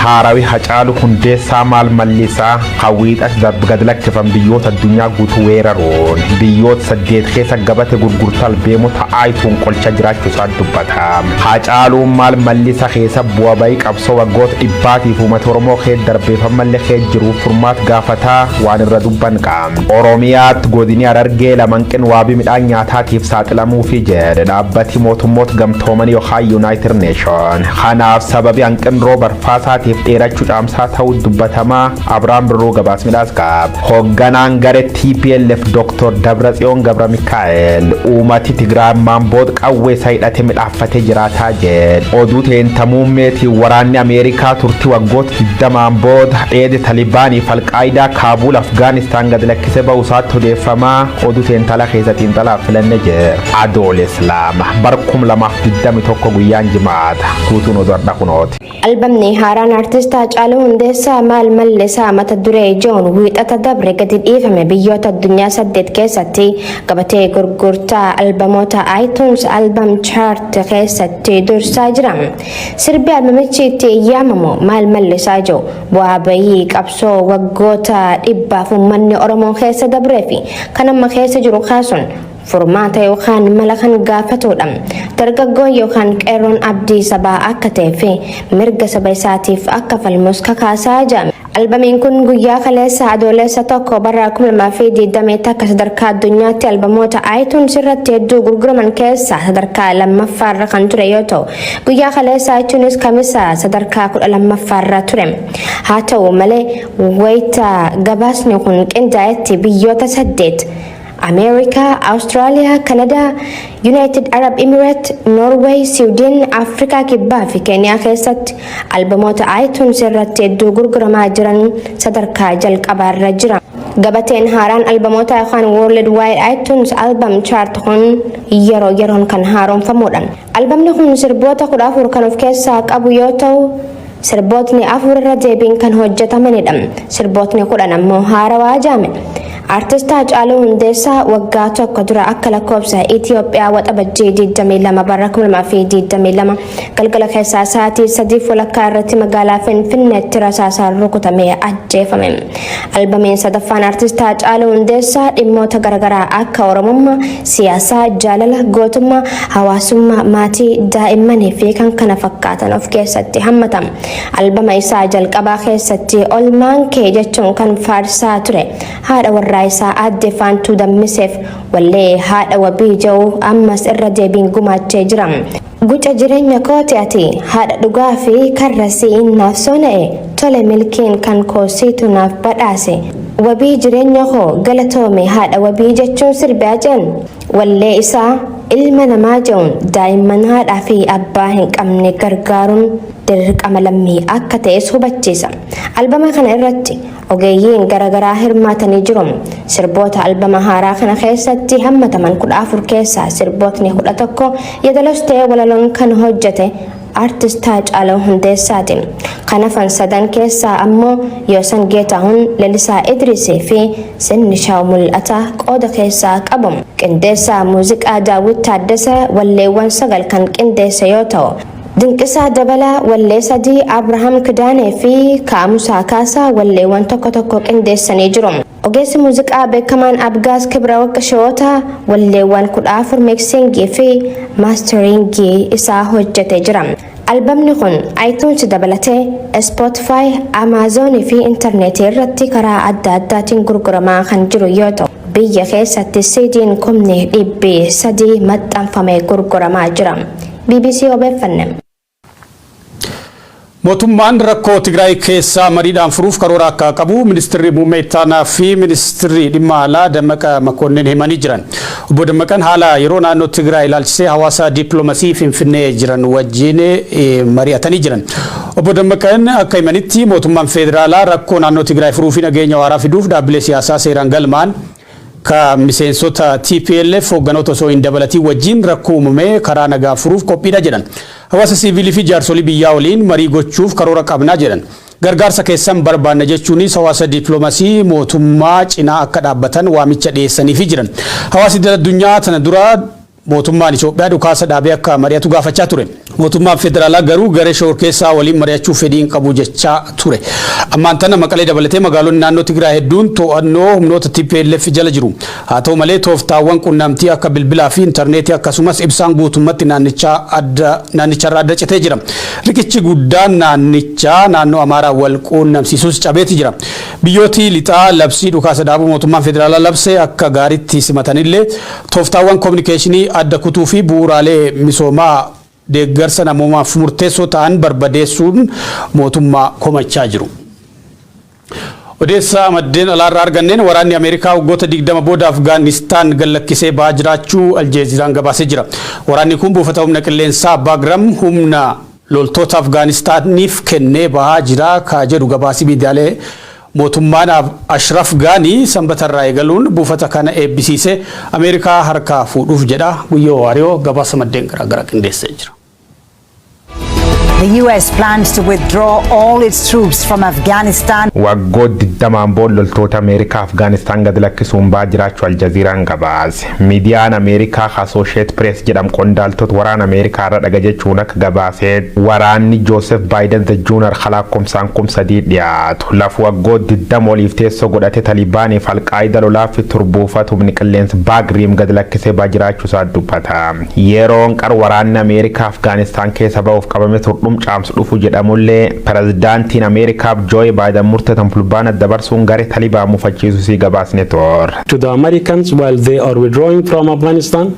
Haarawi Hacaaluu Hundeessaa Maal Mallisaa hawwiixas darbe gad lakkifan biyyoota addunyaa guutuu weeraruun biyyoota saddeet keessa gabate gurgurtaa albeemota iPhone qolcha jiraachuu isaa dubbata. Hacaaluun Maal Mallisa keessa bu'a bayii qabsoo waggoota dhibbaatiif uummata Oromoo kee darbeeffamallee kee jiruuf furmaat gaafataa waan irra dubban qaamne. Oromiyaatti godini Harargee lamanqin waabii midhaan nyaataatiif saaxilamuufi jedhe dhaabbati mootummoota gamtoomanii yookaan United Nation. Kanaaf sababi hanqin rooba arfaasaatiif dheerachuu caamsaa ta'uu dubbatamaa Abiraam Birruu gabaas midhaas qaba. Hoogganaan garee TPLF Dr. Dabratsiyoon Gabra Mikaa'el uummati Tigraay maamboota qawwee isaa hidhatee midhaaffatee jiraataa jedhe. Oduu teentamuummeetiin waraanni Ameerikaa turtii waggoota 20 booda dheede Talibaanii fi Alqaayidaa Kaabuul Afgaanistaan gad lakkisee ba'uu isaatti odeeffamaa oduu teentala keessa xiinxalaaf filanne jira. Adoolessa 2 bara 2021 guyyaan jimaata guutuun oduu har'a kunooti. Albamni haaraan artist Haacaaluu Hundeessaa Maal Mallisaa mata duree Joon wiixata dabre gadi dhiifame biyyoota addunyaa saddeet keessatti gabatee gurgurtaa albamoota iTunes Album Chart keessatti dursaa jira. Sirbi albamichi itti yaamamu Maal Mallisaa jiru bu'aa bayii qabsoo waggoota dhibbaaf uummanni Oromoo keessa dabree fi kan amma keessa jiru kaasuun furmaata yookaan mala kan gaafatudha. Dargaggoon yookaan qeerroon abdii sabaa akka ta'ee fi mirga saba isaatiif akka falmus kakaasaa jira. Albamiin kun guyyaa kaleessa Adoolessa 1 bara 2021 sadarkaa addunyaatti albamoota iTunes irratti hedduu gurguraman keessaa sadarkaa lammaffaarra kan ture yoo ta'u, guyyaa kaleessa iTunes kamisa sadarkaa 12ffaarra ture. Haa ta'u malee, wayita gabaasni kun qindaa'etti biyyoota saddeet, Ameerikaa, Awustiraaliyaa, Kanadaa, United Arab Emirates, Norway, Sweden, Afrikaa Kibbaa fi Keeniyaa keessatti albamoota iTunes irratti hedduu gurguramaa jiran sadarkaa jalqabaarra jira. Gabateen haaraan albamoota yookaan World Wide iTunes Album Chart kun yeroo yeroon kan haaromfamudha. Albamni kun sirboota 14 kan of keessaa qabu yoo ta'u, sirbootni afur irra deebiin kan hojjetamanidha. Sirbootni 10 ammoo haarawaa jaame. Artist Haacaaluu Hundeessaa waggaa tokko dura akka lakkoofsa Itoophiyaa Waxabajjii 22 bara 2022 galgala keessaa sa'aatii 3:30 irratti magaalaa Finfinneetti rasaasaan rukutamee ajjeefame. Albamiin sadaffaan Artist Haacaaluu Hundeessaa dhimmoota garaagaraa akka Oromummaa, siyaasaa, jaalala, gootummaa, hawaasummaa, maatii, daa'immanii fi kan kana fakkaatan of keessatti hammata. Albama isaa jalqabaa keessatti olmaan kee jechuun kan faarsaa ture haadha warraa isaa aadde Faantuu Dammiseef wallee haadha wabii jedhu ammas irra deebiin gumaachee jira. Guca jireenya kooti ati haadha dhugaa fi karra si'iin naaf soona'e, tole milkiin kan koosiitu naaf badhaase, wabii jireenya koo galatoome haadha wabii jechuun sirbe Haceen. Wallee isaa ilma namaa jedhuun daa'imman haadhaa fi abbaa hin qabne gargaaruun dirqama lammii akka ta'es hubachiisa. Albama kana irratti ogeeyyiin garaagaraa hirmaatanii jiru. Sirboota albama haaraa kana keessatti hammataman 14 keessaa sirbootni 11 yedalos ta'ee walaloon kan hojjete artist Haacaaluu Hundeessaati. Kan hafan sadan keessaa ammoo Yoosan Geetahuun, Lalisaa Idrisii fi Sinnishaw Mul'ataa qooda keessaa qabu. Qindeessaa muuziqaa Daawwit Taaddasa walleewwan sagal kan qindeesse yoo ta'u, Dinqisaa Dabalaa wallee sadii, Abrahaam Kidaanee fi Kaamusaa Kaasaa walleewwan tokko tokko qindeessanii jiru. Ogeessi muuziqaa beekamaan Abgaas Kibrawaq Shi'oota walleewwan 14 mixingii fi masteringii isaa hojjetee jira. Albamni kun iTunes dabalatee Spotify, Amazon fi intarneetii irratti karaa adda addaatiin gurguramaa kan jiru yoo ta'u, biyya keessatti CD'n 300,000 maxxanfamee gurguramaa jira. BBC obeeffanne. Mootummaan rakkoo Tigraay keessaa mariidhaan furuuf karoora akka qabu ministeerri muummee ittaanaa fi ministeerri dhimma alaa Dammaqa Makonnen himanii jiran. Obbo Dammaqan haala yeroo naannoo Tigraay ilaalchisee hawaasa dippiloomasii Finfinnee jiran wajjin mari'atanii jiran. Obbo Dammaqan akka himanitti, mootummaan federaalaa rakkoo naannoo Tigraay furuu fi nageenya waaraa fiduuf dhaabbilee siyaasaa seeraan galmaan ka miseensota TPLF hoogganoota osoo hin dabalatiin wajjin rakkoo uumame karaa nagaa furuuf qophiidha jedhan. Hawaasa siivilii fi jaarsolii biyyaa waliin marii gochuuf karoora qabnaa jedhan. Gargaarsa keessan barbaanna jechuunis hawaasa dippiloomasii mootummaa cinaa akka dhaabbatan waamicha dhiyeessaniifi jiran. Hawaasi addunyaa tana dura Mootummaan Itoophiyaa dhukaasa dhaabee akka mari'atu gaafachaa ture. Mootummaan federaalaa garuu garee shororkeessaa waliin mari'achuuf fedhii hin qabu jechaa ture. Ammaan tana Maqalee dabalatee magaalonni naannoo Tigraay hedduun to'annoo humnoota TPLF jala jiru. Haa ta'u malee, tooftaawwan qunnamtii akka bilbilaa fi intarneetii akkasumas ibsaan guutummatti naannicharraa adda citee jira. Riqichi guddaan naannichaa naannoo Amaaraa wal quunnamsiisuus cabeeti jira. Biyyooti lixaa labsii dhukaasa dhaabuu mootummaan federaalaa labsee akka gaariitti simatanillee, tooftaawwan koominikeeshinii adda kutuu fi bu'uuraalee misoomaa deeggarsa namoomaaf murteessoo ta'an barbadeessuun mootummaa komachaa jiru. Odeessa maddeen alaarraa arganneen, waraanni Ameerikaa waggoota 20 booda Afgaanistaan gallakkisee ba'aa jiraachuu Aljeeziraan gabaasee jira. Waraanni kun buufata humna qilleensaa Bagram humna loltoota Afgaanistaaniif kennee bahaa jira ka jedhu gabaasii miidiyaalee, mootummaan Ashraf Gaanii sanbatarraa eegaluun buufata kana eebbisiise Ameerikaa harkaa fuudhuuf jedha. Guyyoo Waariyoo gabaasa maddeen garaagaraa qindeessee jira. The US plans to withdraw all its troops from Afghanistan. Waggoota 20n booda loltoota Ameerikaa Afgaanistaan gad lakkisuun ba'aa jiraachuu Aljaziiraan gabaase. Miidiyaan Ameerikaa Associated Press jedhamu qondaaltota waraana Ameerikaa irra dhaga jechuun akka gabaasee, waraanni Joosef Baayiden the Junior lakkoofsaan 3000 dhiyaatu. Lafa waggoota 20 oliif teessoo godhate Talibaaniif Alqaayida lolaaf turbuufatu humni qilleensa Baagriim gad lakkisee ba'aa jiraachuu isaa dubbata. Yeroon qar waraanni Ameerikaa Afgaanistaan keessa ba'uuf qabame turdhum caamsu dhufu jedhamullee, pirezidaantiin Ameerikaa Jooyi Baayiden murteetan fulbaana dabarsuun garee Talibaan mufachiisu si gabaasne toor. To the Americans while they are withdrawing from Afghanistan,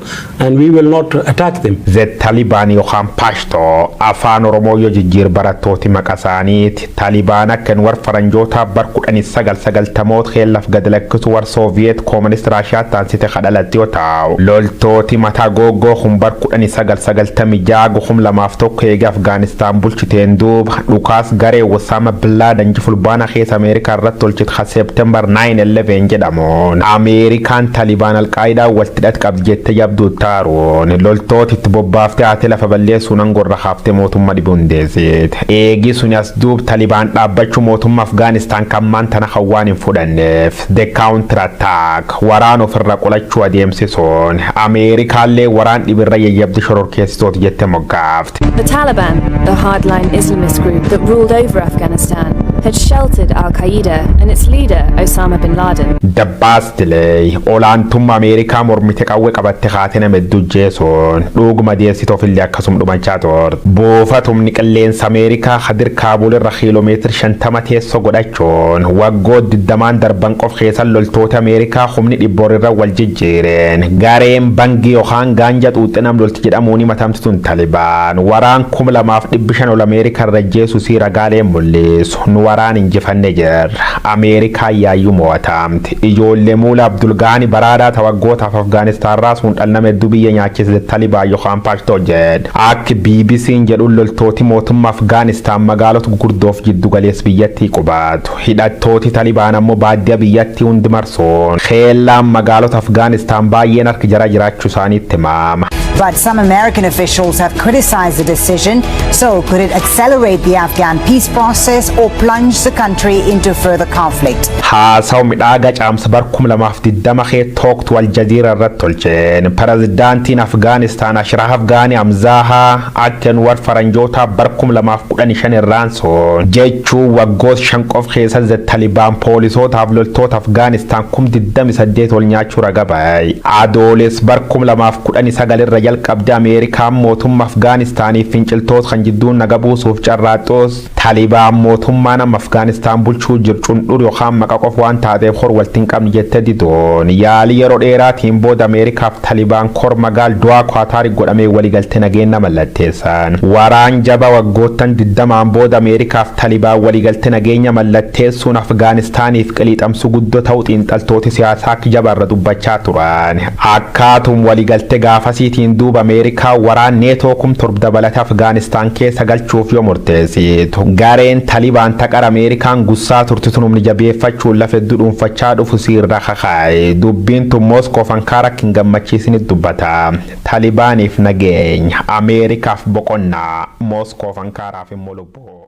and we will not attack them. The Taliban yookaan Pashtoo afaan Oromoo yoo jijjiir barattooti maqa isaaniiti. Talibaan akka war faranjootaa bar 1990moota keellaf gad lakkisu war Sooviyeet Koominist Raashiyaa taansite kadhalatti yoo ta'u, loltooti mataa googoo kun bar 1996 2001 eega Afgaanistaan bulchiteen duuba dhukaas garee Osama Bin Laden fulbaana keessa Ameerikaa irratti tolchite ka September 9/11 jedhamuun Ameerikaan Talibaan Alqaayidaa walitti hidhat qabdi jette jabduu taaruun loltooti itti bobbaaftee haatee lafa balleessuun angorra haaftee mootummaa dhibee hundeessite. Eegi suni as duub Talibaan dhaabbachuu mootummaa Afgaanistaan kan maan tana kan waan hin fudhanneef the counter attack waraan ofirra qolachuu adeemsisuun Ameerikaallee waraan dhibirra yayyabdi shororkeessitooti jette moggaafte. The Taliban, the hardline Islamist group that ruled over Afghanistan, had sheltered Al Qaeda and its leader, Osama bin Laden. Dabbaas dilee olaantummaa Ameerikaa mormite qawwee qabatte kaatee nama hedduu jeesuun dhuguma deessitoof illee akkasuma dhumachaa turte. Buufatumni qilleensa Ameerikaa Hadir Kaabul irra kiiloomeetira 50 teessoo godhachuun waggoota 20n darban qof keessan loltoota Ameerikaa humni dhibboor irra wal jijjiireen gareen bangii yookaan gaanja xuuxinam lolti jedhamuun himatamti tun Talibaan waraan 2500 ol Ameerikaa irra jeesu si ragaaleen mul'isu. Nu waraan injifanne jirra. Ameerikaa yaayyuu mo'atamte. Ijoollee muula Abdulgaani Baraadaa tawaggootaaf Afgaanistaan raasuun dhalnama hedduu biyya nyaachise Talibaan yookaan Paashtoo jedhe. Akka BBC'n jedhuun, loltooti mootummaa Afgaanistaan magaalota gurguddoof jiddu galeessa biyyattii qubatu. Hidhattooti Talibaan ammoo baadiyyaa biyyattii hundi marsuun keellaan magaalota Afgaanistaan baay'een harka jara jiraachuu isaaniitti himama. But some American officials have criticized the decision. So, could it accelerate the Afghan peace process or plunge the country into further conflict? Haasawu midhaagaa caamsa bar 2020 kee tooktu Aljaziira irratti tolcheen pirezidaantiin Afgaanistaan Ashraf Gaani Hamzaahaa akkan war faranjootaa bar 2015 irraan sun jechuu waggoota 5 qof keessa Talibaan poolisootaaf loltoota Afgaanistaan 28,000 ol nyaachuu raga ba'e. Adooles bar 2019 irra jalqabde Ameerikaan mootummaa Afgaanistaaniif finciltoota kan jidduun naga buusuuf carraaxxoos, Talibaan mootummaa nama Afgaanistaan bulchuu jiru cundhur yookaan maqa qof waan taateef hor walitti hin qabne jette didoon yaalii yeroo dheeraatiin booda Ameerikaaf Talibaan kor magaal du'aa Kwaataarii godhamee waliigaltee nageenya mallatteessan. Waraan jaba waggoottan 20n booda Ameerikaaf Talibaan waliigaltee nageenya mallatteessuun Afgaanistaaniif qiliixamsuu guddoo ta'uu xiinxaltooti siyaasaa akka jabaarra dubbachaa turan. Akkaatum waliigaltee gaafasiitiin duuba Ameerikaa waraan Neetoo 7,000 dabalata Afgaanistaan keessa galchuuf yoo murteessitu, gareen Talibaan taqara Ameerikaan gussaa turte tun humni jabeeffachuun lafa hedduu dhuunfachaa dhufu siirra kakaa'e. Dubbiin tun Mooskoof Ankaaraa hin gammachiisinitti dubbata. Talibaaniif nageenya, Ameerikaaf boqonnaa, Mooskoof Ankaaraaf immoo lubbuu.